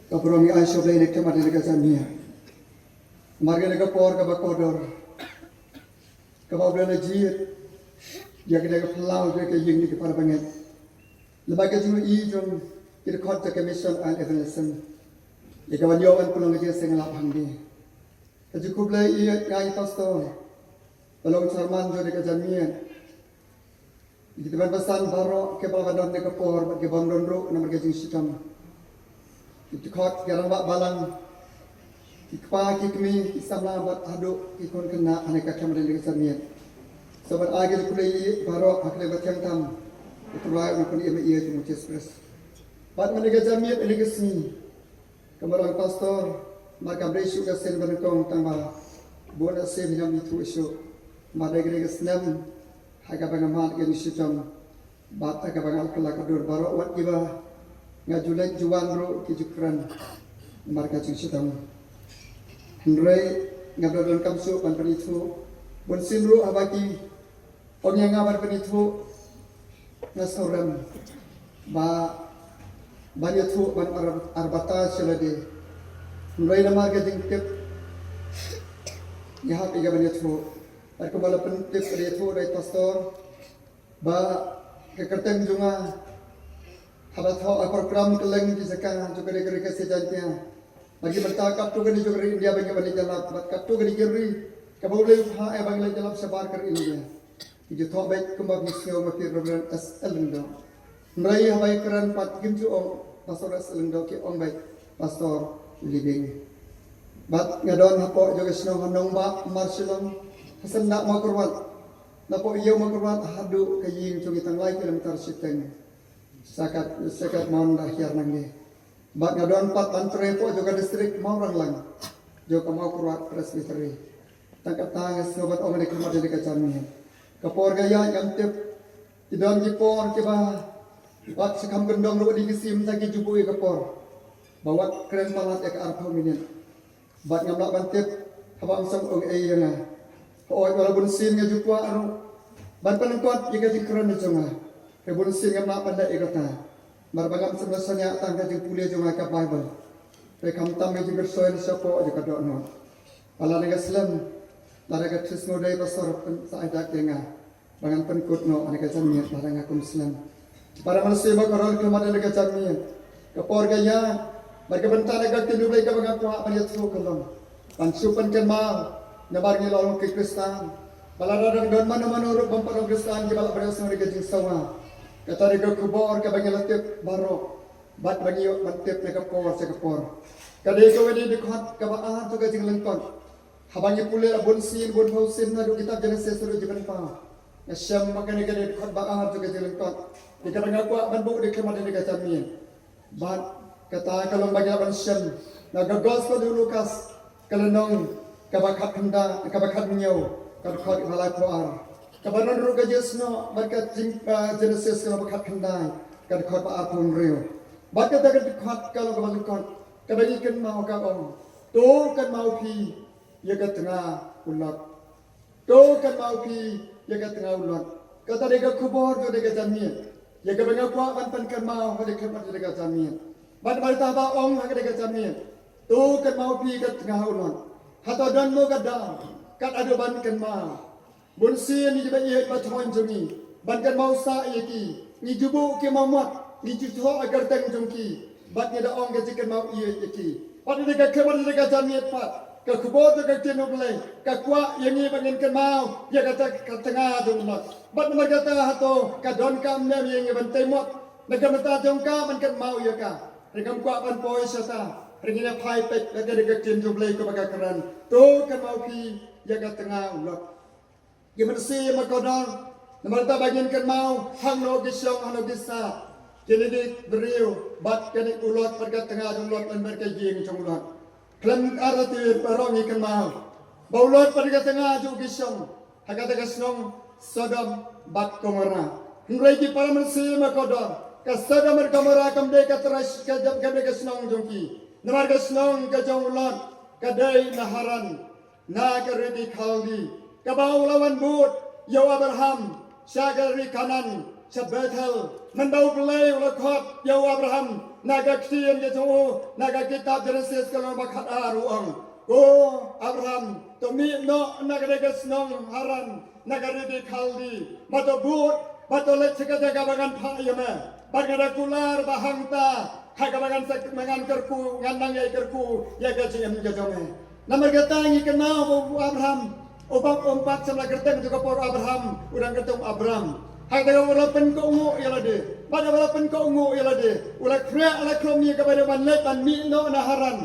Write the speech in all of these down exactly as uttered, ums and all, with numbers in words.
Ka burom ïa U Blei na ka khmat ïa ka jingïa. Namar kane ka por kaba kordor, kaba U Blei la jied ïa kane ka phyllaw jong ka ïing jong ki para bangeit. Lyngba ka jingïohi jong ki dkhot jong ka Mission and Evangelism, ïa kaba ïoh ban pynlong ka jingsngewlap hangne. Ka jingkhublei ïa nga i pastor ba long chairman jong ka jingïa. Ïa ki tymmen basan baroh kiba la don ha ka por bad kiba ym don ruh namar ka jingshitom. Ki dkhot, ki rangbah balang, ki kpa ki kmie, ki samla bad haduh ki khun khynnah ha kane ka khmat ïa ka jingïa. Sa ban ai ka jingkhublei ïa baroh ha ka kyrteng ba thiang tam, U Trai, U Nongpynim ïa jong U Jisu Khrist. Bad mynta ka jingïa ïa ka sngi, ka mrong pastor, namar kam dei shuh ka sien ba nyngkong tang ba bun na sien hi ngam ithuh shuh. Namar dei ka dei ka snem ha kaba nga mad ka jingshitom bad ha kaba nga la kylla ka dur, baroh wat kiba nga ju leit ju wan ruh ki ju kren namar ka jingshitom. Hynrei ngam da donkam shuh ban pynithuh. Bun sien ruh haba ki ong ïa nga ban pynithuh, nga sngewrem ba ban ïathuh ban ar-, arbatad sha lade. Hynrei namar ka jingtip, nga hap ïa ka ban ïathuh. Bad kumba la pyntip ka ïathuh da i pastor ba ka kyrteng jong nga haba thoh ha program kylleng ki jaka jong ka dei ka ri ka Khasi Jaiñtia. Bad ki bynta katto katne jong ka ri India ba ngi wan leit ïalap, bad katto katne ki ri kaba U Blei u phah ïa ba ngi leit ïalap shabar ka ri India. Ki ju thoh beit kumba phi sngew ma phi Reverend S L Lyngdoh. Hynrei haba ki kren pat kim ju ong Pastor S L Lyngdoh, ki ong beit Pastor Living. Bad nga don hapoh jong ka shnong ha Nongbah Marshillong, ha Syndah Mawkyrwat. Napoh ïew Mawkyrwat haduh ka ïing jong ngi tang lai kilometer shiteng. Sha ka, sha ka mon da hiar nangne. Bad nga don pat ban trei hapoh jong ka district Mawrynglang jong ka Mawkyrwat Presbytery. Tang katta nga sngew ban ong ha ka khmat ïa ka jingïa. Ka por ka ïaid ngam tip. Ki don ki por kiba wat sha kham kyndong ruh dei ki sim, tang ki ju buh ïa ka por ba wat kren palat ïa ka arphew minit. Bad ngam lah ban tip haba ym shym ong ei ïa nga. Hooid, wat la bun sien nga ju kwah ruh ban pynlyngkot ïa ka jingkren jong nga. Hynrei bun sien ngam lah ban leh ïa kata. Namar ba ngam shym la shaniah tang ka jingpule jong nga ka Baibl. Hynrei khamtam ka jingkyrshan shapoh jong ka dohnud. Ba lada nga slem, lada ka Trisno dei ba sor pyn sa ai dak ïa nga. Ba ngan pynkut noh ha ka jingmut lada nga kum slem. Para mynsiem ba kordor, ka khmat ïa ka jingmut, ka por ka ïaid, bad ka bynta na ka ktien U Blei kaba nga kwah ban ïathuh ka long ban shu pynkynmaw namar ngi long ki Khristan. Ba lada dang don mano mano ruh bym pat long Khristan kiba lah ban ïohsngew ïa ka jingsawa. Kata dei ka khubor kaba ngi la tip baroh bad ba ngi ïoh ban tip na ka por sha ka por. Ka dei kawei na ki dkhot kaba ar jong ka Jinglyngkot. Haba ngi pule la bun sien, bun phew sien naduh kitab Jenesis haduh Jingpynpaw, nga shem ba kane ka dei ka dkhot ba ar jong ka Jinglyngkot. Dei kaba nga kwah ban buh da ka khmat ïa ka jingmut. Bad kata ka long ba ngi lah ban shem na ka Gospel u Lukas, ka lynnong kaba khatkhyndai, kaba khathynñiew, ka dkhot ba laiphew ar. Kaba don ruh ka Jingïasnoh bad ka jing, eh, Jenesis kaba khatkhyndai, ka dkhot ba arphew hynriew. Bad kata ka dkhot ka long kaba lyngkot, kaba ngi kynmaw ka ong, to kynmaw phi ïa ka tnga u Lot. To kynmaw phi ïa ka tnga u Lot. Kata dei ka khubor jong ka jingmut ïa kaba nga kwah ban pynkynmaw ha ka khmat ïa ka jingmut. Bad namar kata ba ong ha ka jingmut, to kynmaw phi ïa ka tnga u Lot. Hato don mo ka daw kat haduh ban kynmaw? Bun sien ngi ba ïeit ba thoh jong ngi ban kynmaw sah ïa ki, ngi ju buh ki mawmot, ngi ju thoh ha ka kyrteng jong ki. Bad ngi da ong ka jingkynmaw ïeit ïa ki. Bad ïa ka khmat ïa ka jingmut pat, ka khubor jong ka ktien U Blei ka kwah ïa ngi ba ngin kynmaw ïa kata ka tnga jong u Lot. Bad namar kata hato ka donkam ne em ïa ngi ban tei mot na ka bynta jong ka ban kynmaw ïa ka? Hynrei ngam kwah ban poi shata. Hynrei ngin ïa phai peit na ka ktien jong U Blei kaba ka kren, to kynmaw phi ïa ka tnga u Lot. Ki mynsiem ba kordor, namar kata ba ngin kynmaw, hangno ki shong, hangno ki sah kine ki briew bad kane u Lot bad ka tnga jong u Lot lem bad ka ïing jong u Lot. Khlem artatien baroh ngi kynmaw ba u Lot bad ka tnga jong u ki shong ha kata ka shnong Sodom bad Gomorrah. Hynrei ki para mynsiem ba kordor, ka Sodom bad Gomorrah kam dei ka trai, ka, kam dei ka shnong jong ki. Namar ka shnong ka jong u Lot ka dei na Haran, na ka ri ki Khaldi, kaba u la wan bud ïa u Abraham sha ka ri Kanaan, sha Bethel, mynba U Blei u la khot ïa u Abraham Na ka ktien ka jong u, na ka kitab Genesis ka lynnong ba khatar u ong, ko Abraham, to mih noh na ka dei ka shnong Haran, na ka ri Khaldi, ba to bud, ba to leit sha ka jaka ba ngan phah ïa me, ba ngan da kular ba hangta, ha kaba ngan sa, ngan kyrkhu, ngan nang ïai kyrkhu ïa ka jingim ka jong me. Namar kata ngi kynmaw ba u Abraham, u bap, um pat shem la kyrteng tu ka por Abraham, u dang kyrteng Abram. Hangta u la pynkohnguh ïa lade, bad u la pynkohnguh ïa lade, u la khreh la khrum ïa kaba dei ban leit ban mih noh na Haran.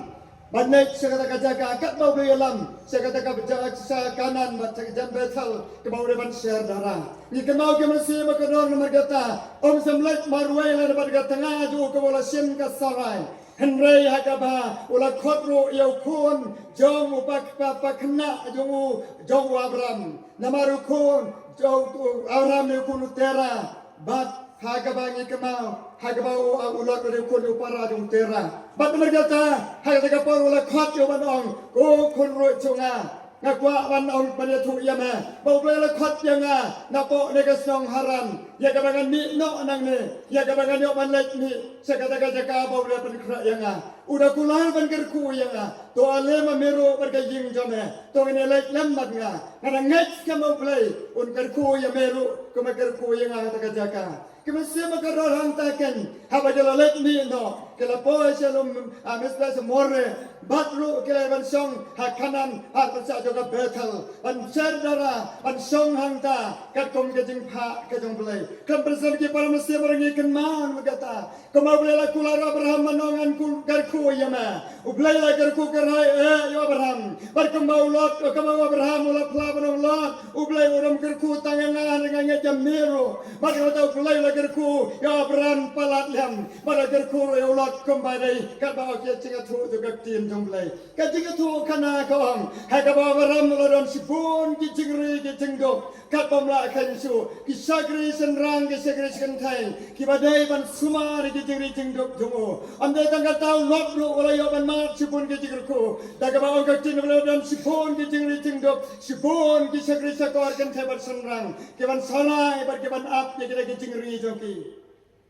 Ban leit sha kata ka jaka katba u dei ïalam, sha kata ka jaka sha Kanaan bad sha ka jan Bethel kaba u dei ban sher dara. Ngi kynmaw ki mynsiem ba kordor namar kata, um shym leit marwei lane bad ka tnga jong u kaba u la shim ka Sarai. Hynrei ha kaba u la khot ruh ïa u khun jong u pa, pa, pa khynnah jong u, jong u Abram. Namar u khun jong u Abram ne u khun u Tera. Bad ha kaba ngi kynmaw, ha kaba u, u Lot u dei u khun u para jong u Tera. Bad namar kata, ha kata ka por u la khot ïa u ban ong, ko khun ruh jong nga. Nga kwah ban ong ban ïathuh ïa me ba U Blei u la khot ïa nga napoh na ka shnong Haran, ïa kaba ngan mih noh nangne, ïa kaba ngan ïoh ban leit mih sha kata ka jaka ba U Blei u la pynkhreh ïa nga. U da kular ban kyrkhu ïa nga, to ale ma me ruh bad ka ïing jong me, to ngin ïa leit lem bad nga. Nga da ngeit skhem U Blei un kyrkhu ïa me ruh kumba kyrkhu ïa nga ha kata ka jaka. Ki mynsiem ba kordor, hangta keiñ haba ki la leit mih noh, ki la poi sha lum, ah, Mesbeh sha Moreh, bad ruh ki la ban shong ha Kanaan, ha pyrshah jong ka Bethel, ban sher dara, ban shong hangta katkum ka jingphah ka jong U Blei. Khlem pynslem, ki para mynsiem, ba ngi kynmaw na kata, kumba U Blei u la kular ïa u Abraham, ma nong ngan kyrkhu ïa me. U Blei u la kyrkhu kyrhai eh ïa u Abraham. Bad kumba u Lot, kumba u Abraham u la phla ban ong, Lot, U Blei um kyrkhu tang ïa nga, nga ngeit ïa me ruh. Bad kumta U Blei u la kyrkhu ïa u Abraham palat lem. Bad u la kyrkhu ruh ïa u Lot kumba dei katba u ïoh jingïathuh jong ka ktien jong U Blei. Ka jingïathuhkhana ka ong, ha kaba u Abraham u la don shibun ki jingri ki jingduk. Katba um lah khein shuh, ki shakri shynrang, ki shakri shkynthei kiba dei ban sumar ïa ki jingri jingduk jong u. Ym dei tang kata, u Lot ruh u la ïoh ban mad shibun ki jingkyrkhu. Da kaba ong ka ktien, u la don shibun ki jingri jingduk, shibun ki shakri shakor, kynthei bad shynrang, ki ban shalai bad ki ban ap ïa kita ki jingri jong ki.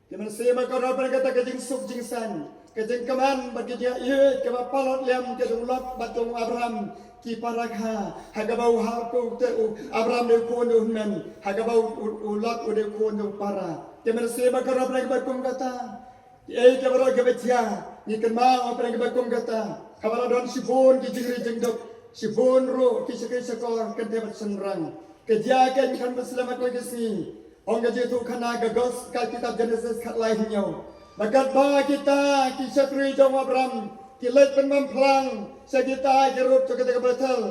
Ki mynsiem ba kordor, pyrshah kata ka jingsuk jingsaiñ, ka jingkmen bad ka jingïeit kaba palat lem ka jong u Lot bad jong u Abraham ki para kha, ha kaba u hap, u te u Abraham dei u khun u hynmen, ha kaba u, u, u Lot u dei u khun u para. Ki mynsiem ba kordor, pyrshah kaba kum kata, kiei kiei baroh kiba jia, ngi kynmaw pyrshah kaba kum kata, haba la don shibun ki jingri jingduk, shibun ruh ki shakri shakor, kynthei bad shynrang. Ka jia keiñ, kan pynslem ha kawei ka sngi. Ong ka jingïathuhkhana ka gos, ka kitab Genesis khatlai hynñiew, ba katba kita ki shakri jong u Abraham ki leit pynbam phlang sha kita ki rup jong kata ka Bethel,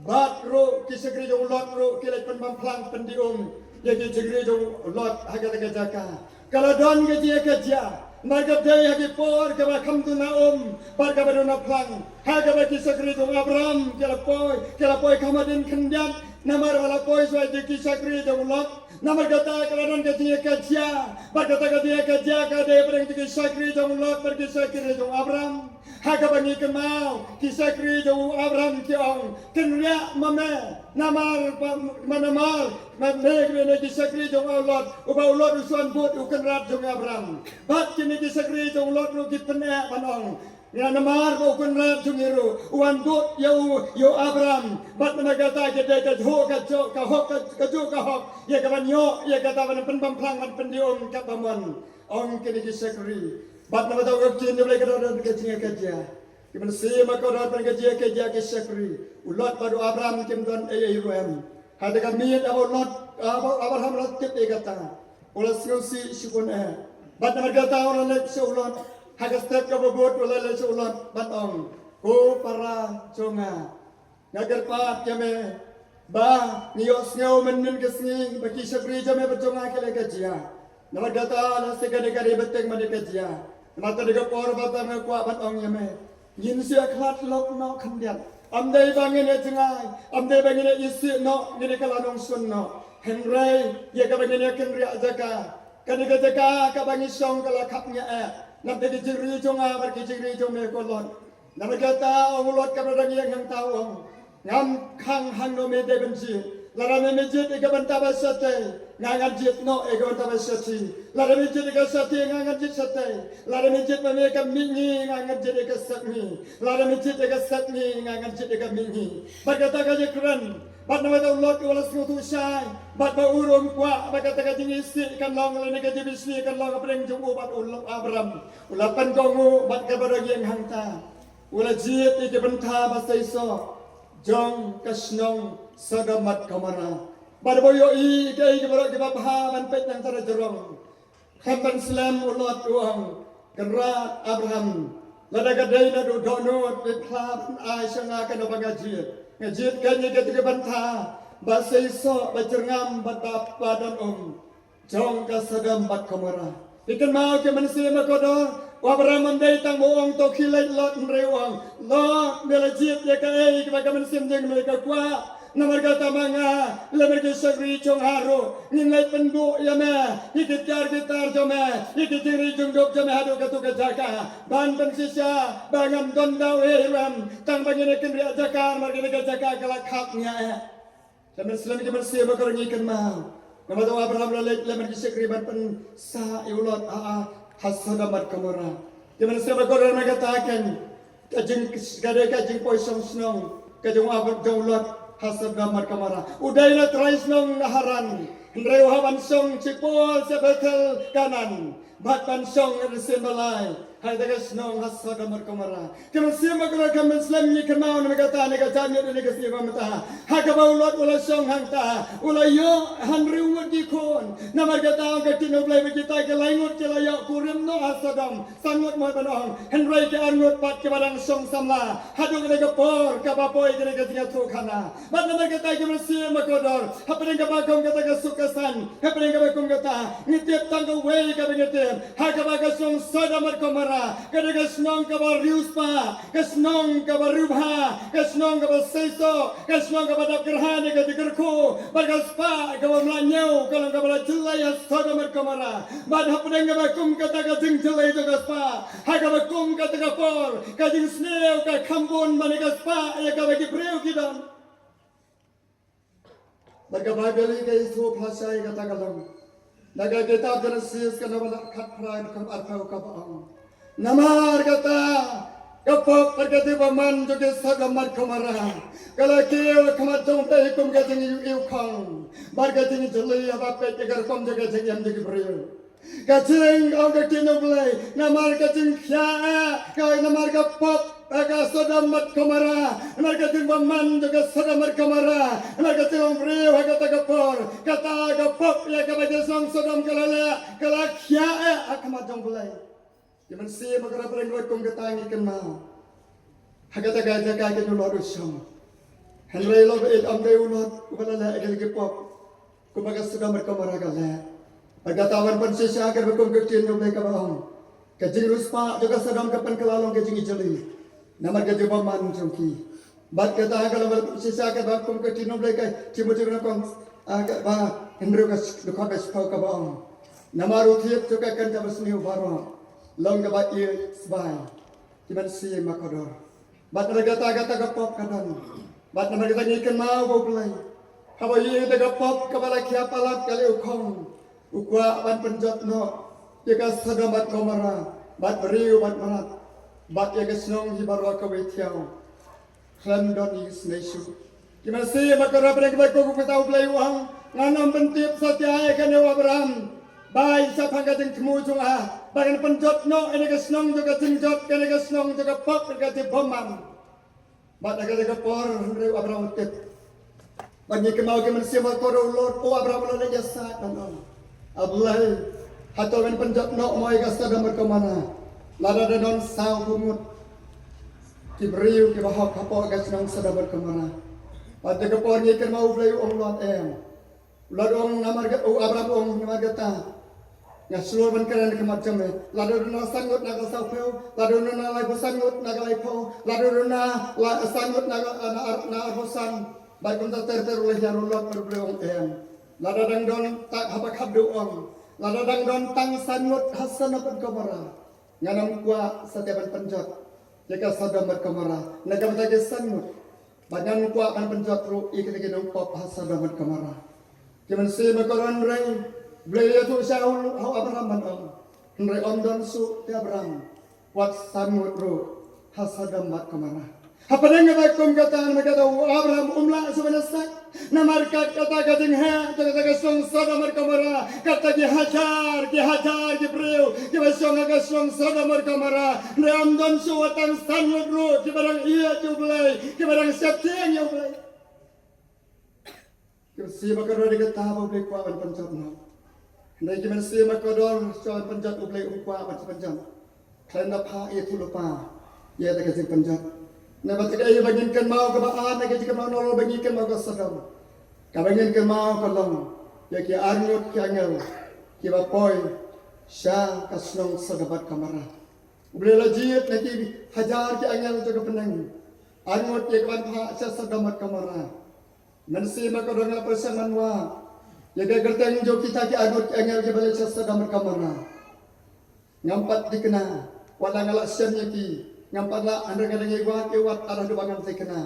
bad ruh ki shakri jong u Lot ruh ki leit pynbam phlang pyndih um ïa ki jingri jong u Lot ha kata ka jaka. Ka la don ka jingïakajia, namar ka dei ha ki por kaba kham duna um bad kaba duna phlang, ha kaba ki shakri jong u Abraham ki la poi, ki la poi kham hadien khyndiat, namar ba la poi shuwa ïa ki shakri jong u Lot. Namar kata ka la don ka jingïakajia, bad kata ka jingïakajia ka dei hapdeng ki shakri jong u Lot bad ki shakri jong u Abraham. Ha kaba ngi kynmaw, ki shakri jong u Abraham ki ong, kynriah ma me, namar ba, ma namar ma me, me ne ki shakri jong u Lot, uba u Lot u shu wan bud ïa u kynrad jong u Abraham. Bad kine ki shakri jong u Lot ruh ki pyneh ban ong, ïa namar ba u kynrad jong ngi ruh u wan bud ïa u, ïa u Abraham. Bad namar kata ka dei kajuh ka jong, ka hok, ka, kajuh ka hok ïa ka ban ïoh ïa kata ban pynbam phlang ban pyndih um katba mon, ong kine ki shakri. Bad namar kata ka ktien U Blei ka don ka jingïakajia. Ki mynsiem ba kordor, pyrshah ka jingïakajia ki shakri. U Lot bad u Abraham kim don ei ei ruh em. Ha kata ka miet haba u Lot, haba u Abraham u la tip ïa kata, u la sngewsih shibun eh. Bad namar kata u la leit sha u Lot, ha ka step kaba bud u la leit sha u Lot bad ong, ko para jong nga, nga kyrpad ïa me ba ngi ïohsngew mynhynnin ka sngi ba ki shakri jong me bad jong nga ki la ïakajia. Namar kata, lehse kane ka dei bteng ba dei ka jia. Namar kata, ka por ba tam nga kwah ban ong ïa me, ngin shu ïakhlad lok noh khyndiat. Ym dei ba ngin ïa jngai, ym dei ba ngin ïa isih noh, ngin ïa kylla nongshun noh. Hynrei ïa kaba ngin ïa kynriah jaka, kane ka jaka kaba ngi shong ka la khapngiah eh. Namar ki jingri jong nga bad ki jingri jong me ko Lot. Namar kata, ong u Lot, kaba dang ïeng hangta u ong, ngam khang hangno me dei ban jied. Lada me, me jied ïa ka bynta ba shatei, nga ngan jied noh ïa ka bynta ba shathie. Lada me jied ïa ka shathie, nga ngan jied shatei. Lada me jied ba me ïa ka mihngi, nga ngan jied ïa ka sepngi. Lada me jied ïa ka sepngi, nga ngan jied ïa ka mihngi. Bad kata ka jingkren, bad namar kata u Lot u la sngewthuh shai, bad ba u ruh um kwah ba kata ka jingisih kan long lane ka jingbishni kan long hapdeng jong u bad u Abram. U la pynkohnguh bad kaba dang ïeng hangta, u la jied ïa ki bynta ba seisoh jong ka shnong Sodom bad Gomorrah. Bad ba u ïohi ïa kaei kaba doh kaba bha ban peit na ka bynta jrong. Khlem ban slem u Lot u ong, Kynrad Abram, lada ka dei naduh dohnud, phi phla ban ai sha nga kano ba nga jied. Nga jied kane kata ka bynta ba seisoh, ba jyrngam bad ba, ba don um jong ka Sodom bad Gomorrah. Phi kynmaw ki mynsiem ba kordor, u Abram um dei tang ba u ong to khie leit Lot, hynrei u ong, Lot, me la jied ïa kaei kaba ka mynsiem jong me ka kwah. Namar kata ma nga, lem bad ki shakri jong nga ruh, ngin leit pynduh ïa me ïa ki tiar ki tar jong me, ïa ki jingri jingdup jong me haduh kato ka jaka, ban pynshisha ba ngam don daw ei ruh em, tang ba ngin ïa kynriah jaka, namar kane ka jaka ka la khap nia eh. Te mynsiem, ki mynsiem ba kordor, ngi kynmaw, namar u Abram u la leit lem bad ki shakri ban pynsah ïa u Lot ha, ha, ha Sodom bad Gomorrah. Ki mynsiem ba kordor, namar kata keiñ ka jing, ka dei ka jingpoi shong shnong ka jong u Abram, jong u Lot ha Sodom bad Gomorrah. U dei na trai shnong na Haran, hynrei u hap ban shong shipor sha Bethel Kanaan, bad ban shong rynsien ba lai ha kata ka shnong ha Sodom bad Gomorrah. Ki mynsiem ba kordor, khlem ban slem, ngi kynmaw, namar kata ha ka janmiet jong kane ka sngi ba mynta, ha kaba u Lot u la shong hangta, u la ïoh hynriew ngut ki khun. Namar kata ong ka ktien U Blei ba kita ki lai ngut ki la ïoh kurim noh ha Sodom, san ngut mo ban ong, hynrei ki ar ngut pat kiba dang shong samla haduh kane ka por kaba poi kane ka jingïathuhkhana. Bad namar kata ki mynsiem ba kordor, hapdeng kaba kum kata ka suk ka saiñ, hapdeng kaba kum kata, ngi tip tang kawei kaba ngi tip, ha kaba ka shnong Sodom bad Gomorrah ka dei ka shnong kaba riewspah, ka shnong kaba riewbha, ka shnong kaba seisoh, ka shnong kaba dap kyrhan ïa ka jingkyrkhu, bad ka spah kaba mlahñiew ka long kaba la jyllei ha Sodom bad Gomorrah. Bad hapdeng kaba kum kata ka jingjyllei jong ka spah, ha kaba kum kata ka por, ka jingsniew ka kham bun ban ïa ka spah ïa kaba ki briew ki don. Bad ka Baibl ka isynei shai kata ka long na ka kitab Genesis ka nongbah khatphra, ka arphew, kaba ong, namar kata ka pop bad ka jingbymman jong ki Sodom bad Gomorrah ka la kiew ha khmat jong U Blei kum ka jingïohi khong bad ka jingjyllei haba peit ïa ka rukom jong ka jingim jong ki briew. Ka jingong ka ktien U Blei, namar ka jingkhia, ka namar ka pop ha ka Sodom bad Gomorrah, namar ka jingbymman jong ka Sodom bad Gomorrah, namar ka jinglong briew ha kata ka por, kata ka pop ïa kaba ka shnong Sodom ka la leh, ka la khia ha khmat jong U Blei. Ki mynsiem ba kordor, hapdeng kaba kum kata ngi kynmaw, ha kata ka jaka ka u Lot u shong. Hynrei u Lot, ym dei u Lot uba la leh ïa ki pop kumba ka Sodom bad Gomorrah ka leh. Bad kata ban pynshisha, kaba kum ka ktien U Blei kaba ong, ka jingriewspah jong ka Sodom ka pynkylla long ka jingjyllei namar ka jingbymman jong ki. Bad kata ka long ban pynshisha, kaba kum ka ktien U Blei, ka Timothi ka nongkong, ah, kaba hynriew, ka dkhot ba shiphew, kaba ong, namar u thied jong ka kynja basniew baroh long kaba ïeit sbai. Ki mynsiem ba kordor, bad namar kata, kata ka pop ka don. Bad namar kata ngi kynmaw ba U Blei, haba ïohi ïa ka pop kaba la khia palat ka leh u khong, u kwah ban pynjot noh ïa ka Sodom bad Gomorrah, bad briew bad mrad, bad ïa ka shnong hi baroh kawei thiaw. Khlem don isynei shuh. Ki mynsiem ba kordor, hapdeng kaba kum kata U Blei u ong, ngan ym pyntip satia ïa kane, u Abram. Bai shaphang ka jingthmu jong nga, ba ngan pynjot noh ïa kane ka shnong jong ka jingjot, kane ka shnong jong ka pop, ka jingbymman. Bad ha kata ka por, hynrei u Abram u tip. Bad ngi kynmaw, ki mynsiem ba kordor, u Lot, u Abram u la leit ïasaid ban ong, A Blei, hato men pynjot noh mo ïa ka Sodom bad Gomorrah? Lada don saw phew ngut ki briew kiba hok hapoh ka shnong Sodom bad Gomorrah. Bad ha kata ka por ngi kynmaw U Blei u ong, Lot, em. Lot u ong, namar ka, u Abram u ong, namar kata nga shlur ban kren ha khmat jong me. Lada don na san ngut na ka saw phew, lada don na laiphew san ngut na ka laiphew, lada don na la, san ngut na ka, na ar, na arphew san. Bad kumta ter ter u la hiar u Lot bad U Blei u ong, em. Lada dang don tang, haba khapduh u ong, lada dang don tang san ngut ha Sodom bad Gomorrah, ngan ym kwah satia ban pynjot ïa ka Sodom bad Gomorrah na ka bynta ki san ngut. Bad ngan kwah ban pynjot ruh ïa kita ki nongpop ha Sodom bad Gomorrah. Ki mynsiem ba kordor, hynrei U Blei u ïathuh sha u, ha u Abraham ban ong, hynrei ym don shuh te Abraham, wat san ngut ruh ha Sodom bad Gomorrah. Hapdeng kaba kum kata, namar kata u Abraham um lah shuh ban ïasaid. Namar kat kata ka jingheh jong kata ka shnong Sodom bad Gomorrah, kata ki hajar ki hajar ki briew kiba shong ha ka shnong Sodom bad Gomorrah, hynrei ym don shuh wat tang san ngut ruh kiba dang ïeit ïa U Blei, kiba dang sheptieng ïa U Blei. Ki mynsiem ba kordor, dei kata ba U Blei u kwah ban pynjot noh. Hynrei ki mynsiem ba kordor, shuwa ban pynjot U Blei um kwah ban pynjot. Khlem da phah ïathuhlypa ïa kata ka jingpynjot. Namar kata kaei ba ngin kynmaw kaba ar na ka jingkynmaw nalor ba ngin kynmaw ka Sodom, kaba ngin kynmaw ka long ïa ki arngut ki angel kiba poi sha ka shnong Sodom bad Gomorrah. U Blei u la jied na ki hajar ki angel jong ka bneng, arngut ïa kiban phah sha Sodom bad Gomorrah. Mynsiem ba kordor, nga pyrshang ban wad ïa ka kyrteng jong kita ki arngut ki angel kiba leit sha Sodom bad Gomorrah. Ngam pat thikna, wat la nga la shem ïa ki, ngam pat lah, hynrei nga dang ïa wad ïa wad haduh ba ngam thikna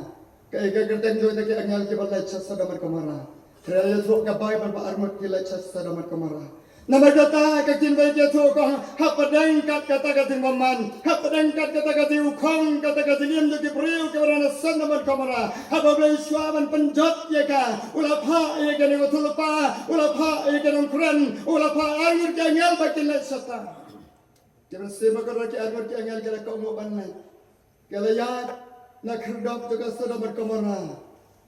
kaei ka kyrteng jong kita ki angel kiba leit sha Sodom bad Gomorrah. Hynrei ïathuh ka Baibl ba arngut ki leit sha Sodom bad Gomorrah. Namar kata ka ktien Baibl ka ïathuh, ka ong, hapdeng kat kata ka jingbymman, hapdeng kat kata ka jingïakhong, kata ka jingim jong ki briew kiba don ha Sodom bad Gomorrah, haba U Blei u shuwa ban pynjot ïa ka, u la phah ïa kane ka ïathuhlypa, u la phah ïa ka nongkren, u la phah arngut ki angel ba kin leit shata. Ki mynsiem ba kordor, ki arngut ki angel ki la kohnguh ban leit. Ki la ïaid na khyrdop jong ka Sodom bad Gomorrah,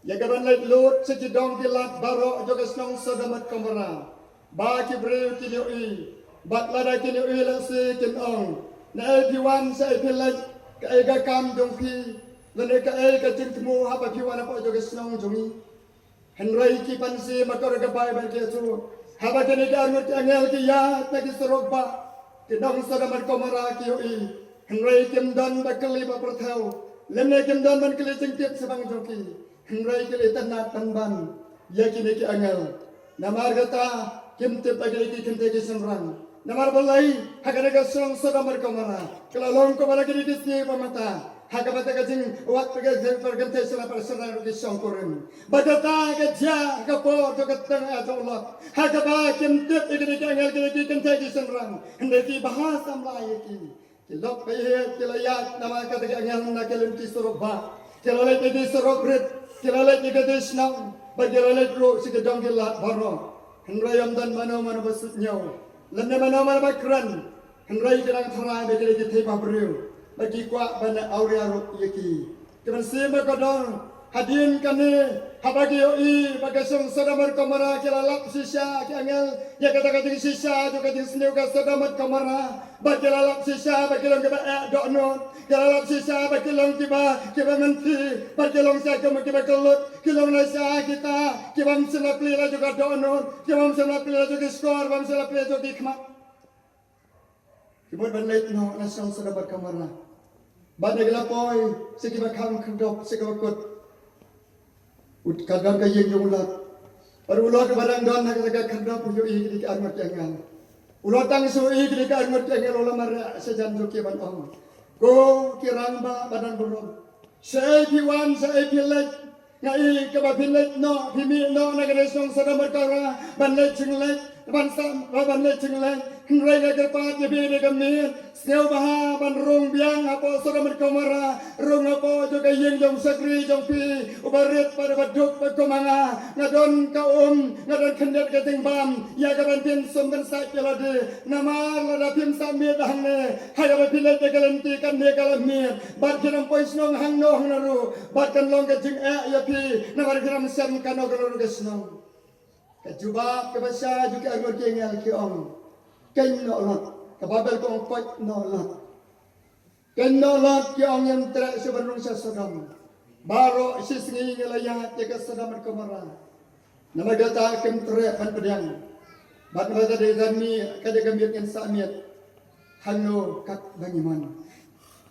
ïa kaban leit lut sha ki dong ki lad baroh jong ka shnong Sodom bad Gomorrah, ba ki briew kin ïohi. Bad lada kin ïohi, lehse kin ong, naei phi wan shaei phi leit, kaei ka kam jong phi, lane kaei ka jingthmu haba phi wan hapoh jong ka shnong jong ngi? Hynrei ki mynsiem ba kordor, ka Baibl ka ïathuh, haba kine ki arngut ki angel ki ïaid na ki surok bah, ki dong Sodom bad Gomorrah ki ïohi. Hynrei kim don ba kylli ba pyrthew, lymne kim don ban kylli jingtip shaphang jong ki. Hynrei ki la itynnad pynban ïa kine ki angel. Namar kata kim tip ba kine ki kynthei ki shynrang. Namar balei? Ha kane ka shnong Sodom bad Gomorrah ka la long kumba la kine ki sngi ba mynta, ha kaba kata ka jingwad ba ka jingpyrkhat kynthei shynrang bad shynrang ruh ki shongkurim. Bad kata ka jia ha ka por jong ka tnga jong u Lot, ha kaba kim tip ïa kine ki angel, kine ki kynthei ki shynrang, hynrei ki bha samla ïa ki. Ki lok ba ïeit, ki la ïaid namar kata ki angel na ki lynti surok bah, ki la leit na ki surok rit, ki la leit na ki shnong, bad ki la leit ruh sha ki dong ki lad baroh. Hynrei ym don mano mano ba suidñiew, lymne mano mano ba kren. Hynrei ki dang tharai ba ki dei ki theiba briew, ba ki kwah ban awria ruh ïa ki. Ki mynsiem ba kordor, hadien kane, haba ki ïohi ba ka shnong Sodom bad Gomorrah, ki la lap shisha ki angel ïa kata ka jingshisha jong ka jingsniew ka Sodom bad Gomorrah. Bad ki la lap shisha ba ki long kiba eh dohnud, ki la lap shisha ba ki long kiba, kiba mynthi, bad ki long shisha kiba, kiba kyllut, ki long na shisha kita kibym shym la plie la jong ka dohnud, kibym shym la plie la jong ki shkor, bym shym la plie la jong ki khmat. Ki mut ban leit noh na shnong Sodom bad Gomorrah. Bad haba ki la poi sha kiba kham khyrdop, sha kiba kut, u, ka don ka ïing jong u Lot. Bad u Lot uba dang don ha kata ka khyrdop u ïohi kine ki arngut ki angel. U Lot tang shu ïohi kine ki arngut ki angel u la mareh shajan jong ki ban ong, ko ki rangbah ba don burom, shaei phi wan, shaei phi leit? Nga i kaba phi leit noh, phi mih noh na kane ka shnong Sodom bad Gomorrah ban leit jingleit, ban sam, ban leit jingleit. Hynrei nga kyrpad ïa phi da ka miet, sngewbha ban rung biang hapoh Sodom bad Gomorrah, rung hapoh jong ka ïing jong u shakri jong phi uba rit bad uba duk bad kum ma nga. Nga don ka um, nga don khyndiat ka jingbam ïa kaban pynsum pynsait ïa lade. Namar lada phim sah miet hangne, ha kaba phi leit da ka lynti, kane ka la miet, bad phin ym poi shnong hangno hangno ruh, bad kan long ka jingeh ïa phi, namar phin ym shem kano kano ruh ka shnong. Ka jubab kaba shai jong ki arngut ki angel ki ong, keiñ noh Lot. Ka Baibl ka ong, koit noh Lot. Keiñ noh Lot, ki ong, ngim treh shuh ban rung sha Sodom. Baroh shi sngi ngi la ïaid ïa ka Sodom bad Gomorrah. Namar kata kim treh ban pdiang. Bad namar kata dei ka miet, ka dei ka miet ngin sah miet hangno katba ngi mon.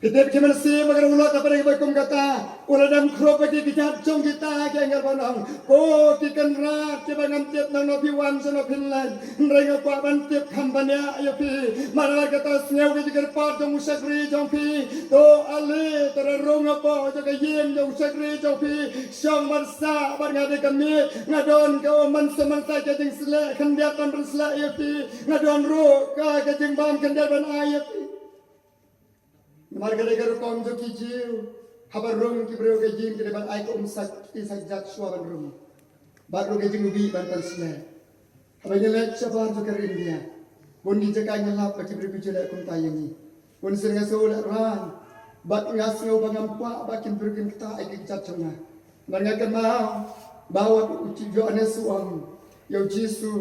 Ki tip ki mynsiem ba ka dang u Lot hapdeng ba kum kata, u la dang khrup ïa ki kjat jong kita ki angel ban ong, ko ki kynrad kiba ngam tip nangno phi wan shano phin leit. Hynrei nga kwah ban tip kham ban ïa ïa phi. Namar kata sngew ki jingkyrpad jong u shakri jong phi. To ale, to da rung hapoh jong ka ïing jong u shakri jong phi. Shong ban sah bad nga da ka miej, nga don ka um ban sah ban sah ka jingsleh khyndiat ban pynsleh ïa phi. Nga don ruh ka ka jingbam khyndiat ban ai ïa phi. Namar ka dei ka rukom jong ki Jiw, haba rung ki briew ka ïing ki dei ban ai ka um sak ki sak jat shuwa ban rung. Bad ruh ka jingbieit ban pynsleh. Haba ngi leit shabar jong ka ri India, bun ki jaka ngi lap ba ki briew ki ju leh kumta ïa ngi. Bun sien nga sngew lehrain bad nga sngew ba ngam kwah ba kin briew kin ktah ïa ki kjat jong nga. Namar nga kynmaw ba wat u Jiw Ïoannis u ong ïa u Jisu,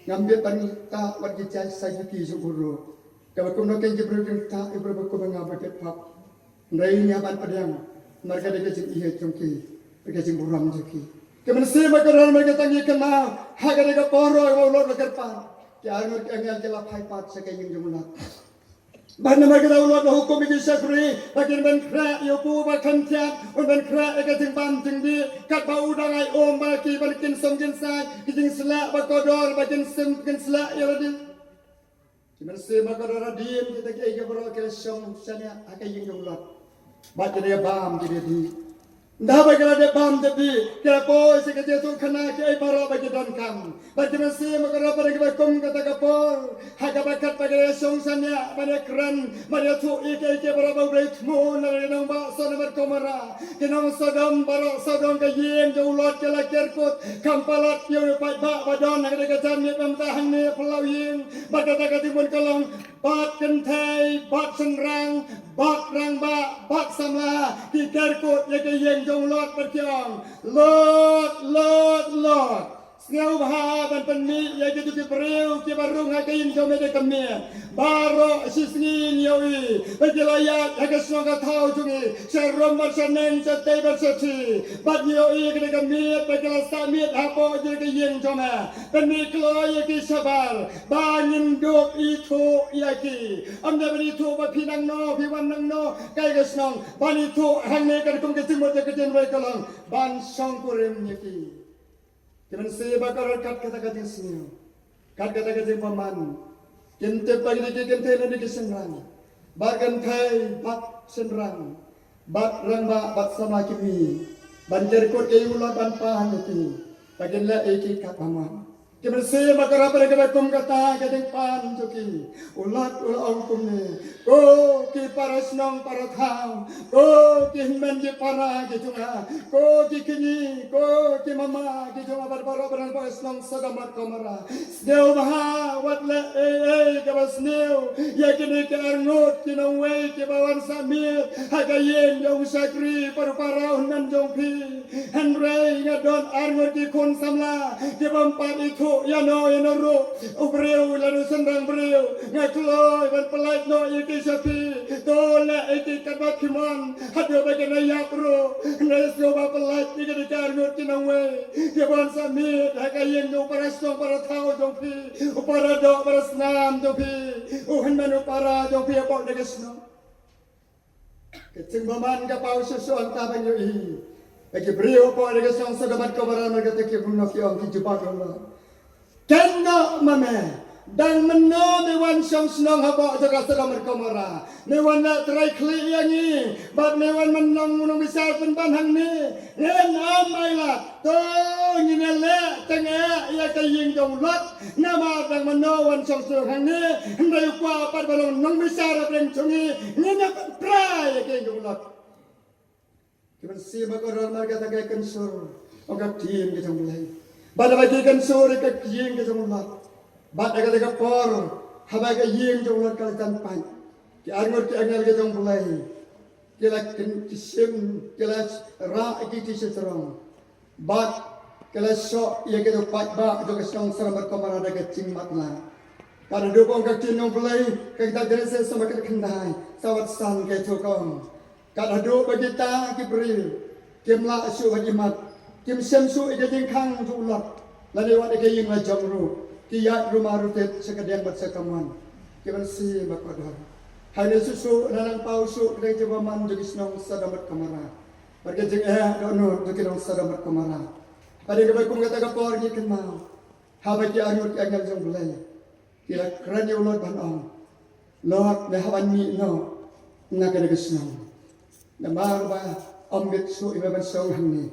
ngam bit ban ktah wat ki jait sa ïa ki jong u ruh. Kaba kumno kein ki briew kin ktah ïa u briew ba kum nga ba bit pap. Hynrei ngi hap ban pdiang namar ka dei ka jingïeit jong ki, ka jingburom jong ki. Ki mynsiem ba kordor, namar kata ngi kynmaw ha ka dei ka por ruh ba u Lot u la kyrpad, ki arngut ki angel ki la phai pat sha ka ïing jong u Lot. Bad namar kata u Lot u la hukum ïa ki shakri ba kin ban khreh ïa u pu ba kham thiat, un ban khreh ïa ka jingbam jingdih katba u dang ai um ba ki ban kin sum kin sai, ki jingsleh ba kordor ba kin sum kin sleh ïa lade. Ki mynsiem ba kordor, hadien kita kiei kiei baroh ki la shong shaniah ha ka ïing jong u Lot. Bad ki dei bam ki dei dih. Ynda ba ki la dep bam dep dih, ki la poi sha ka jingïathuhkhana kiei baroh ba ki donkam. Bad ki mynsiem ba kordor, hapdeng kaba kum kata ka por, ha kaba katba ki la shong shaniah ban ïakren ban ïathuh ïa kiei kiei baroh ba U Blei u thmu na ka ri nongbah Sodom bad Gomorrah. Ki nong Sodom baroh sawdong ka ïing jong u Lot ki la ker kut, kham palat ïa u paidbah ba don ha ka dei ka janmiet ba mynta hangne phyllaw ïing. Bad kata ka jingbun ka long, bad kynthei, bad shynrang, bad rangbah, bad samla, ki ker kut ïa ka ïing jong u Lot bad ki ong, Lot, Lot, Lot, sngewbha ban pynmih ïa kito ki briew kiba rung ha ka ïing jong me da ka miet. Baroh shi sngi ngi ïohi ba ki la ïaid ha ka shnong ka thaw jong ngi, sha rum bad sha neng, sha tei bad sha thi. Bad ngi ïohi ka dei ka miet ba ki la sah miet hapoh jong ka ïing jong me. Pynmih kloi ïa ki shabar ba ngin dup ithuh ïa ki. Ym dei ban ithuh ba phi nangno, phi wan nangno, kaei ka shnong. Ban ithuh hangne, katkum ka jingmut jong ka jingmut ka long ban shongkurim ïa ki. Ki mynsiem ba kordor, kat kata ka jingsngew, kat kata ka jingbymman, kim tip ba kine ki kynthei lane ki shynrang, bad kynthei bad shynrang, bad rangbah bad samla ki mih ban ker kut ïa u Lot ban pan ïa ki, ba kin leh ïa ki katba mon. Ki mynsiem ba kordor, hapdeng kaba kum kata ka jingpan jong ki, u Lot u la ong kumne, ko ki para shnong para thaw, ko ki hynmen ki para ki jong nga, ko ki kñi, ko ki mama ki jong nga bad baroh ba don hapoh shnong Sodom bad Gomorrah, sngewbha wat leh ei ei kaba sniew ïa kine ki arngut ki nongwei kiba wan sah miet ha ka ïing jong u shakri bad u para u hynmen jong phi. Hynrei nga don arngut ki khun samla ki bym pat ithuh ïano ïano ruh, u briew lane u shynrang briew. Nga kloi ban pyllait noh ïa ki sha phi. To leh ïa ki katba phi mon, haduh ba kin ïap ruh. Hynrei sngewbha pyllait ïa kine ki arngut ki nongwei kiba wan sah miet ha ka ïing jong u para shnong para thaw jong phi, u para doh para snam jong phi, u hynmen u para jong phi hapoh kane ka shnong. Ka jingbymman ka paw shuh shuh hangta ban ïohi ba ki briew hapoh kane ka shnong Sodom bad Gomorrah, namar kata ki bun ki ong, ki jubab ïa u Lot, kynnoh ma me, dang mynno me wan shong shnong hapoh jaka Sodom bad Gomorrah? Me wan leh trai khlieh ïa ngi bad me wan mynno u nongbishar pynban hangne. Ngin ym ailad. To ngin ïaleh tang eh ïa ka ïing jong u Lot. Namar dang mynno wan shong shnong hangne, hynrei u kwah pat ban long nongbishar hapdeng jong ngi. Ngin ïa pynpra ïa ka ïing jong u Lot. Ki mynsiem ba kordor, namar kata ka kynsur ong ka ktien ka jong U Blei. Bad haba ki kynsur ïa ka ïing ka jong u Lot, bad ha kata ka por, haba ka ïing jong u Lot ka la jan pait, ki arngut ki angel ka jong U Blei ki la kyn-, ki shim, ki la rah ïa ki sha jrong. Bad ki la shoh ïa kito ki paidbah jong ka shnong Sodom bad Gomorrah da ka jingmatlah. Kat haduh ba ong ka ktien jong U Blei, ka kitab Genesis lynnong ba khatkhyndai, saw khatsan, ka ïathuh ka ong, kat haduh ba kita ki briew kim lah shuh ban imat, kim shem shuh ïa ka jingkhang jong u Lot, lane wat ïa ka ïing la jong ruh, ki ïaid rumah rutit sha ka diang bad sha ka mon. Ki mynsiem ba kordor, Hangne shuh shuh, na nang paw shuh ka dei jingbaman jong ki shnong Sodom bad Gomorrah. Bad ka jingeh dohnud jong ki nong Sodom bad Gomorrah. Hapdeng kaba kum kata ka por ngi kynmaw, haba ki arngut ki angel jong U Blei ki la kren ïa u Lot ban ong, Lot, me hap ban mih noh na kane ka shnong. Namar ba ym bit shuh ïa me ban shong hangne.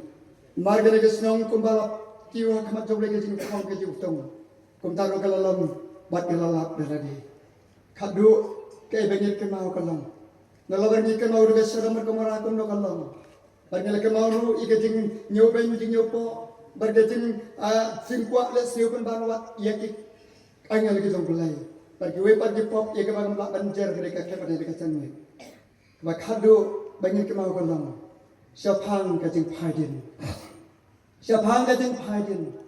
Namar kane ka shnong kumba la kiew ha khmat jong U Blei ka jingkhong ka jingtung, kumta ruh ka la long bad ka la lap da lade. Khadduh kaei ba ngi kynmaw ka long. Nalor ba ngi kynmaw ruh ka Sodom bad Gomorrah kumno ka long. Bad ngi la kynmaw ruh ïa ka jingñiewbeiñ jingñiewpoh bad ka jing, ah, jingkwah leh sniew pynban wat ïa ki angel ki jong U Blei. Bad kiwei pat ki pop ïa kaba ngam lah ban jer ka dei ka khlem ka dei ka jingeh. Kaba khadduh ba ngi kynmaw ka long, shaphang ka jingphaidien. Shaphang ka jingphaidien.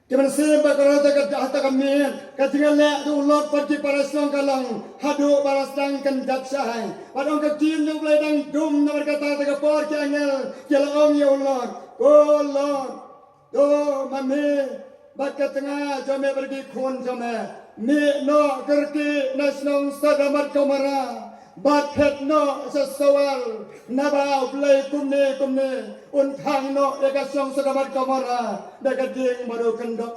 Ki mynsiem ba ka rata ka data ka miet, ka jingïaleh jong u Lot bad ki para shnong ka long haduh ba la sdang kynjat shai. Bad ong ka ktien jong U Blei dang dum namar kata ka por ki angel ki la ong ïa u Lot, ko Lot, to ma me bad ka tnga jong me bad ki khun jong me, mih noh kyrkieh na shnong Sodom bad Gomorrah. Bad phet noh sha Soar, naba U Blei kumne kumne un thang noh ïa ka shnong Sodom bad Gomorrah da ka dieng bad u kyndok.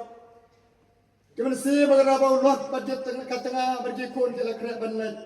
Ki mynsiem ba ka rata ba u Lot bad ka tnga bad ki khun ki la khreh ban leit.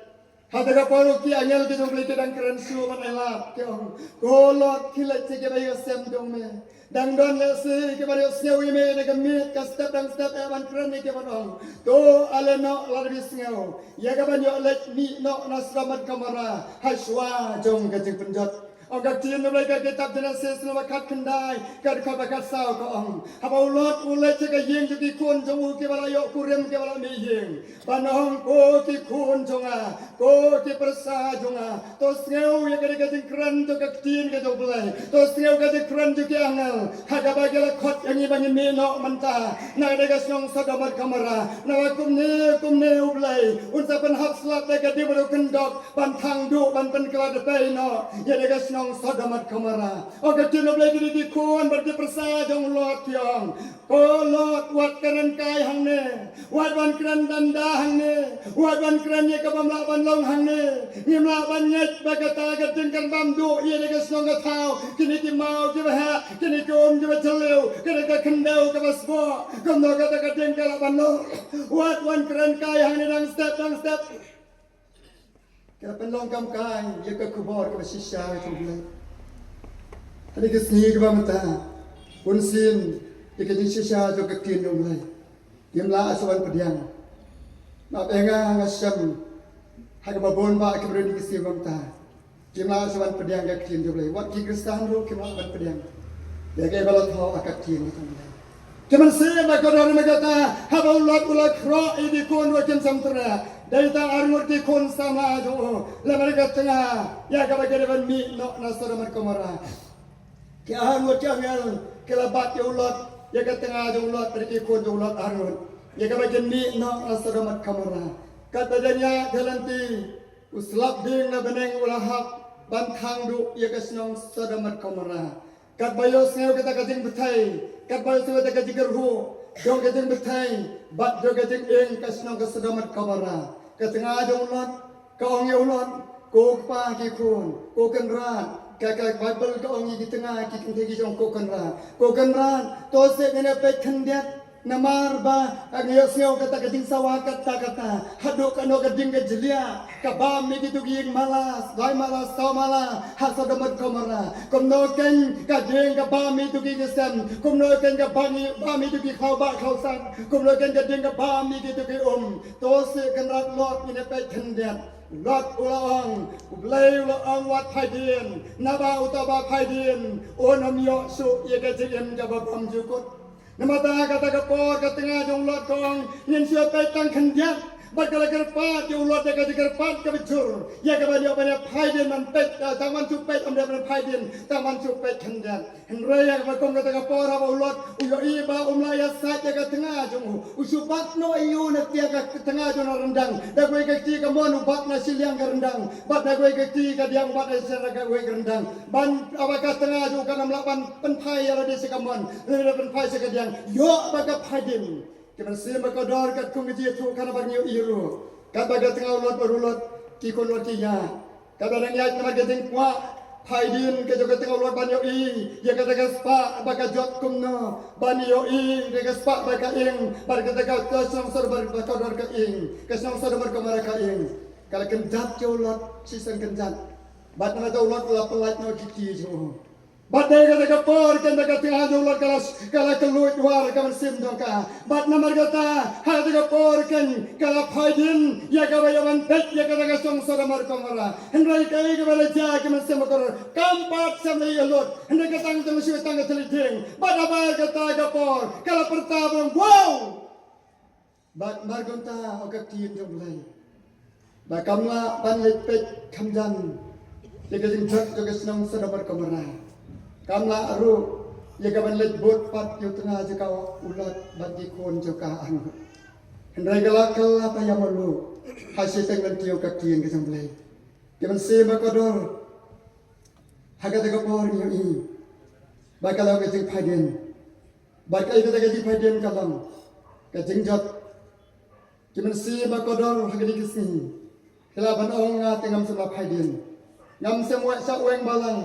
Hata ka por ki angel ki jong U Blei ki dang kren shuh ban ailad, ki ong, ko Lot, khie leit sha kiba ïohsngew jong me. Dang don lehse kiba ïohsngew ïa me na ka miet, ka step dang step eh ban kren ïa ki ban ong, to ale noh lada phi sngew ïa kaban ïoh leit, mih noh na Sodom bad Gomorrah ha shuwa jong ka jingpynjot. Ong ka ktien U Blei ka kitab Jenesis lynnong ba khatkhyndai ka dkhot ba khatsaw ka ong, haba u Lot u leit sha ka ïing jong ki khun jong u kiba la ïoh kurim kiba la mih ïing, ban ong, ko ki khun jong nga, ko ki pyrsa jong nga, to sngew ïa ka dei ka jingkren jong ka ktien ka jong U Blei. To sngew ka jingkren jong ki angel ha kaba ki la khot ïa ngi ba ngin mih noh mynta na ka dei ka shnong Sodom bad Gomorrah. Naba kumne kumne U Blei un sa pynhap slap da ka dieng bad u kyndok ban thang duh ban pynkylla dpei noh ïa ka dei ka shnong Sodom bad Gomorrah. Ong ka ktien U Blei, ki dei ki khun bad ki pyrsa jong u Lot ki ong, ko Lot, wat kren kai hangne. Wat ban kren danda hangne. Wat ban kren ïa ka bym lah ban long hangne. Ngim lah ban ngeit ba kata ka dieng kan bam duh ïa ka dei ka shnong ka thaw. Kine ki maw kiba heh, kine ki um kiba jylliew, kine ka khyndew kaba sboh. Kumno kata ka dieng ka lah ban long. Wat ban kren kai hangne, dang step dang step. Ka pynlong kam kai ïa ka khubor kaba shisha jong U Blei. Hynrei ka sngi kaba mynta, bunsien ïa ka jingshisha jong ka ktien jong U Blei, kim lah shuh ban pdiang. Naba nga nga shem ha kaba bun bah ki briew ki sngi kaba mynta kim lah shuh ban pdiang ka ktien jong U Blei. Wat ki Khristan ruh kim lah ban pdiang ïa kaei ba la thoh ha ka ktien jong U Blei. Ki mynsiem ba kordor, namar kata haba u Lot u la khroh ïa ki khun ruh kim shym treh. Dei tang arngut ki khun samla jong u, lem bad ka tnga, ïa kaba ki dei ban mih noh na Sodom bad Gomorrah. Ki arngut ki angel ki la bat ïa u Lot, ïa ka tnga jong u Lot bad ki khun jong u Lot arngut, ïa kaba kin mih noh na Sodom bad Gomorrah. Katba dang ïaid lynti, u slap dieng na bneng u la hap ban thang duh ïa ka shnong Sodom bad Gomorrah. Katba ïohsngew kata ka jingbthei, katba ïohsngew kata ka jingkyrhuh jong ka jingbthei bad jong ka jingïeng ka shnong ka Sodom bad Gomorrah, ka tnga jong u Lot ka ong ïa u Lot, ko kpa ki khun, ko kynrad, ka, ka Baibl ka ong ïa ki tnga ki kynthei ki jong ko kynrad, ko kynrad, to seh ngin ïa peit khyndiat. Namar ba nga ïohsngew kata ka jingsawa katta katta, haduh kano ka dieng ka jliah ka bam ïa kito ki ïing mala, lai mala, saw mala ha Sodom bad Gomorrah. Kumno keiñ ka dieng ka bam ïa kito ki ïing ki sem, kumno keiñ ka bam ïa, bam ïa kito ki khlaw bah khlaw sat, kumno keiñ ka dieng ka bam ïa kito ki um. To seh kynrad Lot, ngin ïa peit khyndiat. Lot u la ong, U Blei u la ong wat phai dien, naba uta uba phai dien un ym ïoh shuh ïa ka jingim kaba bymjukut. Namar kata ha kata ka por ka tnga jong u Lot ka ong, ngin shu peit tang khyndiat. Bad ka la kyrpad ïa u Lot da ka jingkyrpad kaba jur, ïa kaban ïoh ban ïa phai dien ban peit, eh, tang ban shu peit, ym dei ban phai dien, tang ban shu peit khyndiat. Hynrei ha kaba kum kata ka por haba u Lot u ïohi ba um lah ïasaid ïa ka tnga jong u, u shu bat noh ïa u na tiang ka tnga jong u na ryndang. Da kawei ka kti kamon u bat na shiliang ka ryndang, bad da kawei ka kti kadiang u bat na shiliang kawei ka ryndang. Ban, haba ka tnga jong u kan ym lah ban pynphai ïa lade sha kamon, lane pynphai sha kadiang. Ïoh ba ka phai dien. Ki mynsiem ba kordor, katkum ka jingïathuh kane ba ngi ïohi ruh, katba ka tnga u Lot bad u Lot Ki khun wat ki ïa. Kata dang ïaid namar ka jingkwah phai dien ka jong ka tnga u Lot ban ïohi ïa kata ka spah ba ka jot kumno, ban ïohi ïa ka spah ba ka ing, bad kata ka shnong Sodom bad ka Gomorrah ka ing, ka shnong Sodom bad ka Gomorrah ka ing. Ka la kynjat ïa u Lot, shisien kynjat. Bad namar kata u Lot u la pyllait noh ki kti jong u. Bad dei kata ka por keiñ ba ka tnga jong u Lot ka la, ka la kylluid war ka mynsiem jong ka. Bad namar kata ha kata ka por keiñ ka la phai dien ïa kaba ïa ban peit ïa kata ka shnong Sodom bad Gomorrah. Hynrei kaei kaba la jia, ki mynsiem bakhraw, kam pat shym la ïohi lut. Hynrei ka tang jong shu tang ka thylliej dieng. Bad haba kata ka por ka la pyrta ba, wow! Bad namar kumta, o ka ktien jong U Blei, ba kam lah ban leit peit kham jan ïa ka jingjot jong ka shnong Sodom bad Gomorrah. Kam lah ruh ïa ka ban leit bud pat ïa u tnga jong ka u Lot bad ki khun jong ka arngut. Hynrei ka la kylla paidbah mulu ha shiteng lynti, o ka ktien ka jong U Blei. Ki mynsiem ba kordor, ha kata ka por ngi ïohi ba ka long ka jingphai dien. Bad kaei kata ka jingphai dien? Ka long ka jingjot. Ki mynsiem ba kordor, ha kine ki sngi phi lah ban ong, nga te ngam shym la phai dien. Ngam shym weng shah weng balang.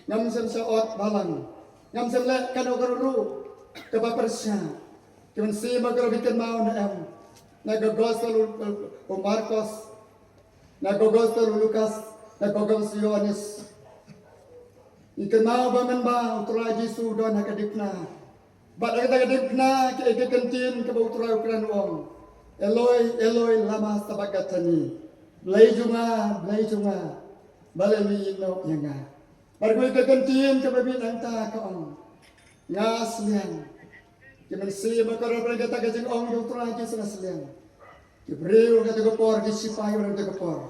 Ngam shym shah ot balang. Ngam shym leh kano kano ruh kaba pyrshah. Ki mynsiem ba kordor, phi kynmaw ne em, na ka gospel u, u, u Markos, na ka gospel u Lukas, na ka gospel u Ïoannis, ngi kynmaw ba mynba U Trai Jisu u don ha ka diengphna, bad ha kata ka diengphna, kaei ka kyntien kaba U Trai u kren, u ong, Eloi, Eloi, lama sabakthani? Blei jong nga, Blei jong nga, balei me ïehnoh ïa nga? Bad kaei ka kyntien kaba mih nangta? Ka ong, nga sliang. Ki mynsiem ba kordor, kata ka jingong jong U Trai Jisu, nga sliang. Ki briew kata ka por, ki sipai kata ka por,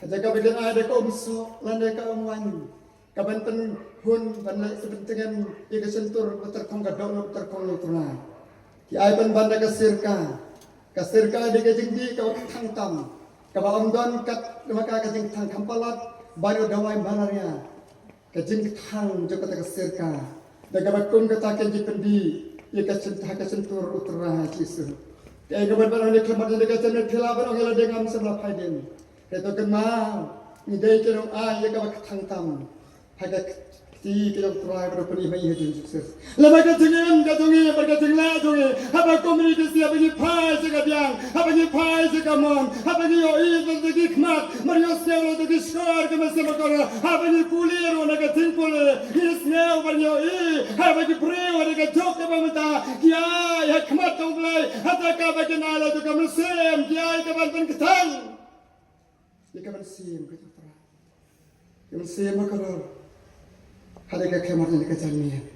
ha jaka ba kin ai da ka umsoh lane ka umwaiñ, ka ban pynhun, ban leh sa, ban tngen ïa ka shyntur ba tyrkhong, ka dohnud ba tyrkhong na U Trai, ki ai pynban da ka sirka. Ka sirka dei ka jingdih kaba kthang tam, kaba ym don kat ma ka ka jingkthang, kham palat ban ïoh dawai malaria. Ka jingkthang jong kata ka sirka, da kaba kum kata ka jingpyndih ïa ka shyn-, ha ka shyntur U Trai Jisu. Kaei kaba ban ong, ngi khlem ban ong ïa ka jingpyndih, phi lah ban ong ïa lade, ngam shym la phai dien. Hynrei to kynmaw, ngi dei ki nongai ïa kaba kthang tam ha ka kti ka jong U Trai, kaba pyni ma ngi ha jong U Jisu Khrist. Lada ka jingim ka jong ngi bad ka jingleh jong ngi haba kum ïa ki sngi, haba ngi phai sha ka biang, haba ngi phai sha ka mon, haba ngi ïohi ïa ki khmat, bad ngi ïohsngew ïa ki shkor, ki mynsiem ba kordor, haba ngi pule ruh na ka jingpule, ngi sngew bad ngi ïohi haba ki briew ha ka juk kaba mynta ki ai ha khmat jong U Blei, ha ka ba kin ai la jong ka mynsiem, ki ai ka ban pynkthang ïa ka mynsiem ka jong U Trai. Ki mynsiem ba kordor, ha kane ka khmat, ha kane ka janmiet,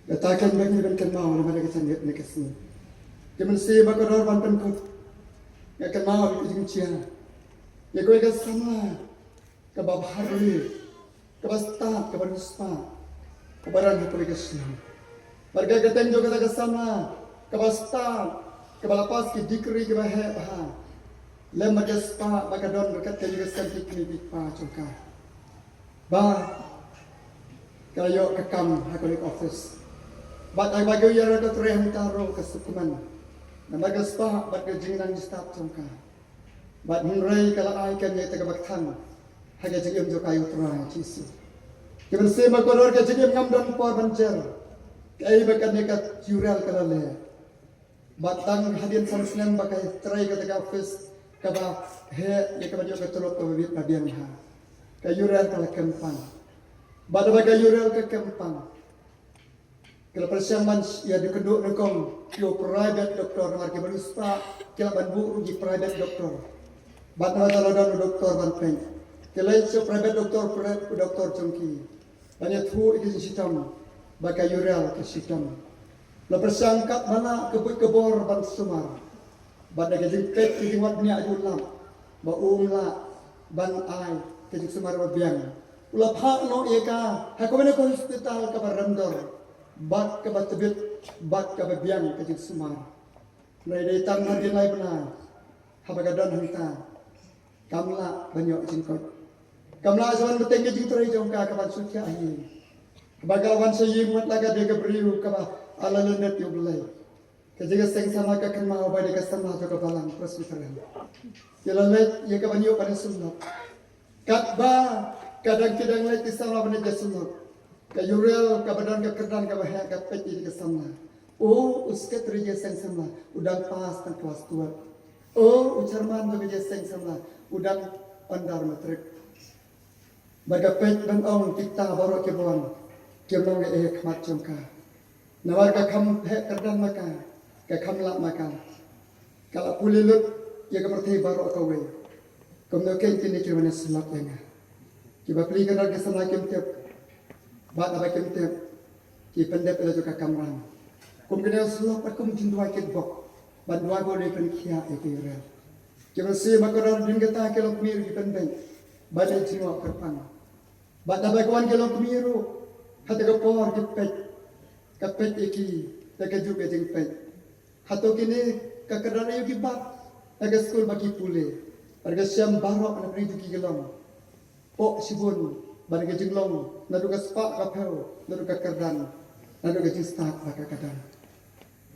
kata keiñ ba ngi dei ban kynmaw namar kane ka janmiet, kane ka sngi. Ki mynsiem ba kordor, ban pynkut, nga kynmaw ïa ka jingjia, ïa kawei ka samla kaba bha ruh, kaba stad, kaba riewspah, kaba don ha kawei ka shnong. Bad ka kyrteng jong kata ka samla kaba stad, kaba la pass ki degree kiba heh bha, lem bad ka spah ba ka don ryngkat ka jong ka sem ki kmie ki kpa jong ka, ba ka ïoh ka kam ha kawei ka office. Bad haba ka ïoh ïa ka trei hangta ruh ka sngewkmen namar ka spah bad ka jingnang jingstad jong ka. Bad hynrei ka la ai keiñ ïa kata kaba kthang ha ka jingim jong ka ïa U Trai Jisu. Ki mynsiem ba kordor, ka jingim ngam don por ban jer kaei ba kane ka Uriel ka la leh. Bad tang hadien san snem ba ka trei kata ka office kaba heh, ïa kaba ïoh ka tulop kaba bit ba biang bha, ka Uriel ka la kem pang. Bad haba ka Uriel ka kem pang, ka la pyrshang ban ïa kynduh nyngkong ïa u private doctor, namar kiba riewspah ki lah ban buh ruh ki private doctor. Bad namar ka la don u doktor ban peit, ki leit sha u private doctor, private doctor jong ki, ban ïathuh ïa ka jingshitom ba ka Uriel ka shitom. La pyrshang katba lah ka buit ka bor ban sumar. Bad da ka jingpeit ka jingwad bniah jong u lap ba um lah ban ai ka jingsumar ba biang, u la phah noh ïa ka ha kawei na ka hospital kaba rem dor bad kaba tbit bad kaba biang ka jingsumar. Hynrei dei tang hadien lai bnai, haba ka don hangta, kam lah ban ïoh jingkoit. Kam lah shuh ban bteng ka jingtrei jong ka, ka ban shu thiah ha ïing. Haba ka la wan sha ïing, wat la ka dei ka briew kaba ala lyndet ïa U Blei. Ka jingïaseng samla ka kynmaw ba dei ka samla jong ka Balang Presbyterian. Ki la leit ïa ka ban ïoh ban ïasyllok. Katba ka dang ki dang leit ki samla ban ïa syllok, ka Uriel kaba don ka kyrdan kaba heh ka peit ïa ka samla. O, u secretary jingïaseng samla u dang pass tang klas twelve. O, u chairman jong ka jingïaseng samla u dang under matric. Bad ka peit ban ong kita baroh ki bun kim long ei ha khmat jong ka. Namar ka kham heh kyrdan ma ka, ka kham lah ma ka. Ka la pule lut ïa ka pyrthei baroh kawei. Kumno kein kine ki wan ïasyllok ïa nga. Ki bapli kynran ki samla kim tip. Bad haba kim tip, ki pyndep ïa la jong ka kamram. Kum kine ki ïasyllok bad kum jingduwai ki bok. Bad duwai ba U Blei un pynkhiah ïa ka Uriel. Ki mynsiem ba kordor, hadien kata ki longkmie ruh ki pynbeit. Bad leit jngoh kyrpang. Bad haba ki wan ki longkmie ruh, ha kata ka por ki peit, ka peit ïa ki da kajuh ka jingpeit. Hato kine ka kyrdan aïu ki bat na ka skul ba ki pule? Bad ka shem baroh na pdeng jong ki ki long. Pok shibun bad ka jinglong naduh ka spah ka phew, naduh ka kyrdan, naduh ka jingstad bad ka kyrdan.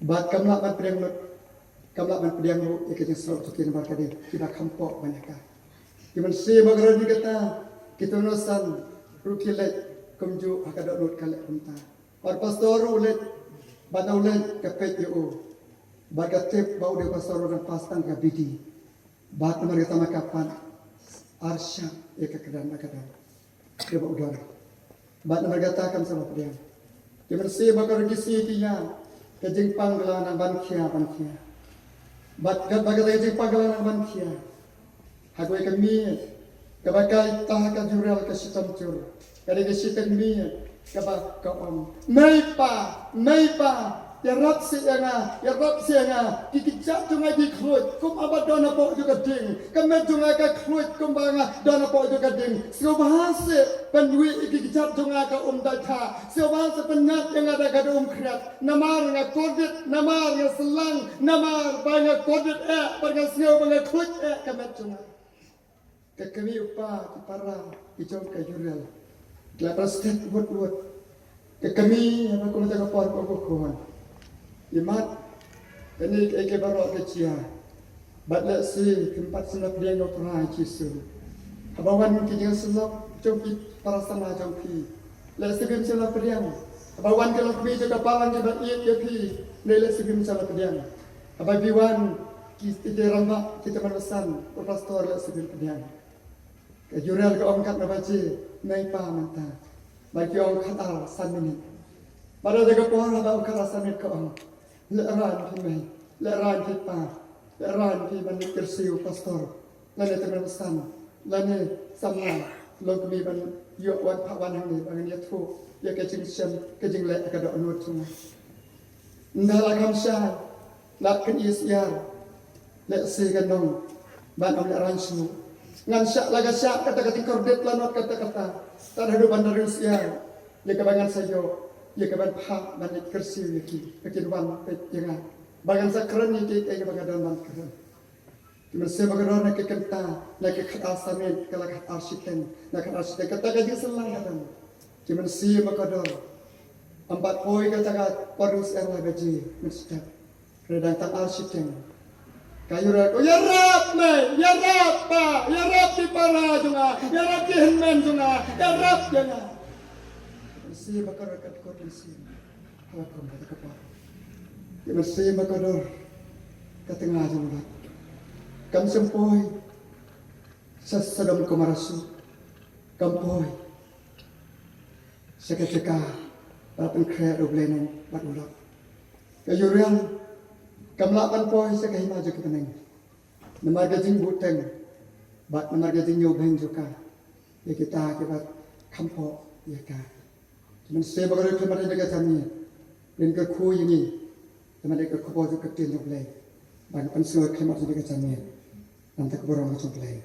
Bad kam lah ban pdiang lut, kam lah ban pdiang ruh ïa ka jingsngew jong ki namar ka dei kiba kham pok ban ïa ka. Ki mynsiem ba kordor, hadien kata kito ki nongsan ruh ki leit kumjuh ha ka dohnud ka leh kumta. Bad pastor ruh u leit, bad u leit ka peit ïa u. Bad ka tip ba u dei u pastor u dang pass tang ka B D. Bad namar kata ma ka pat arshah ïa ka kyrdan ba ka don. Ïa ba u don. Bad namar kata kam shym la pdiang. Ki mynsiem ba kordor, ki sngi ki ïa, ka jingpang ka la nang ban khia ban khia. Bad katba kata ka jingpang ka la nang ban khia, ha kawei ka miet kaba kai ta ha ka Uriel ka shitom jur, ka dei ka shiteng miet kaba ka ong, "Mei pa, mei pa, ïarap seh ïa nga, ïarap seh ïa nga. Ki kjat jong nga ki khluit kum aba don hapoh jong ka ding. Ka met jong nga ka khluit kumba nga don hapoh jong ka ding. Sngewbha seh pynwih ïa ki kjat jong nga ka um daitha. Sngewbha seh pynngat ïa nga da ka da um khriat. Namar nga kordit, namar nga slang, namar ba nga kordit eh, ba nga sngew ba nga khluit eh ka met jong nga." Ka kmie u kpa, ki para ki jong ka Uriel ki la pynstep wut wut. Ka kmie haba kum kata ka por ka ong, "Ko khun, imat, kane kaei kaei baroh ka jia. Bad lehse phim pat shym la pdiang ïa U Trai Jisu. Haba wan ki jingïasyllok jong ki para samla jong phi, lehse phim shym la pdiang. Haba wan ki longkmie jong ka balang kiba ïeit ïa phi, ne lehse phim shym la pdiang. Haba phi wan ki, ki rangbah, ki tymmen basan, u pastor, lehse phim pdiang." Ka Uriel ka ong, "Katno baje, mei pa, mynta?" Bad ki ong, "Khatar san minit." Bad ha kata ka por haba ong khatar san minit ka ong, "Lehraiñ phi mei, lehraiñ phi pa, lehraiñ phi ban leit kyrsiew pastor, lane tymmen basan, lane samla longkmie ban ïoh wan phah wan hangne ba ngan ïathuh ïa ka jingshem ka jingleh ha ka dohnud jong nga." Ynda la kham shai, la kynnoh syiar, lehse ka nong ban ong, "Lehraiñ shuh. Ngan shah, la ka shah kata ka jingkordit, la nod kata kata. Tad haduh ban da riew syiar ïa kaba ngan sa ïoh ïa ka ban phah ban leit kyrsiew ïa ki, ba kin wan peit ïa nga, ba ngan sa kren ïa kiei kiei kaba nga don ban kren." Ki mynsiem ba kordor, na ki kynta, na ki khatar san minit, ka la khatar shiteng, na khatar shiteng, kata ka jingsyllanglang ka don. Ki mynsiem ba kordor, ym pat poi kata ka por riew syiar lai baje mynstep. Hynrei dang tang ar shiteng, ka Uriel ka ong, "Ïarap mei, ïarap pa, ïarap ki para jong nga, ïarap ki hynmen jong nga, ïarap ïa nga." Ki mynsiem ba kordor, ka dkut mynsiem. Haba kum kata ka por, ki mynsiem ba kordor, ka tnga jong u Lot kam shym poi sha Sodom Gomorrah shuh. Kam poi sha ka jaka ba la pynkhreh da U Blei bad u Lot. Ka Uriel kam lah ban poi sha ka hima jong ki bneng namar ka jingbuhteng bad namar ka jingñiewbeiñ jong ka ïa kita kiba kham pop ïa ka. Ki mynsiem ba kordor, khlem da ka jingmut, ngin kyrkhu ïa ngi, khlem da ka khubor jong ka ktien jong U Blei, ba ngin pynsngew khlem da ka jingmut na ka bynta ka burom jong U Blei.